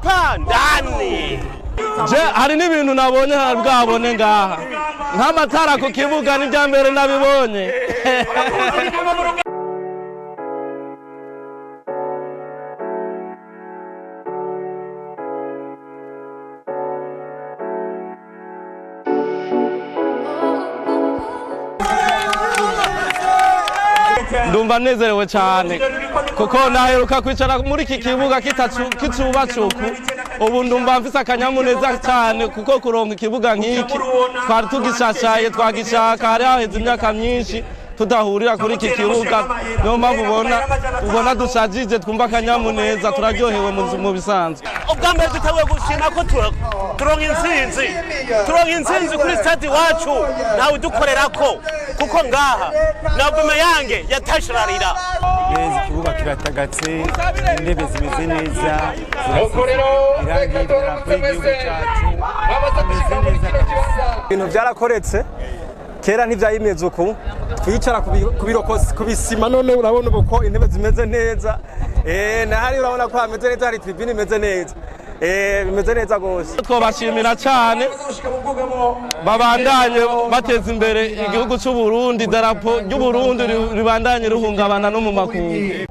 Hapa ndani. Je, hari n'ibintu nabonye ntari bwabone ngaha, nk'amatara ku kibuga, n'ibya mbere nabibonye. Ndumva nezerewe cyane kuko naheruka kwicara muri iki kibuga kitubatse uku. Ubu ndumva mfise akanyamuneza cyane kuko kuronka ikibuga nk'iki twari tugishashaye, twagishaka, hari haheze imyaka myinshi tudahurira kuri iki kibuga. Niyo mpamvu ubona dushajije, twumva akanyamuneza, turaryohewe mu bisanzwe. Ubwa mbere dutanguye gushima ko turonka intsinzi, turonka intsinzi kuri stade iwacu, ntawe udukorerako, kuko ngaha na Aubameyang yatashirarira. Neza, ikibuga kiratagatse, intebe zimeze neza, zirasize irangi, idarapo y'igihugu cyacu, hameze neza kabisa. Ibintu byarakoretse, kera ntibyari uku, twicara ku birokosi, ku bisima. None urabona ubu ko intebe zimeze neza, nahari urabona ko hameze neza, hari tribune imeze neza, bimeze neza rwose. Twabashimira cyane, babandanye bateza imbere igihugu cy'u Burundi, idarapo ry'u Burundi ribandanye rihungabana no mu makungu.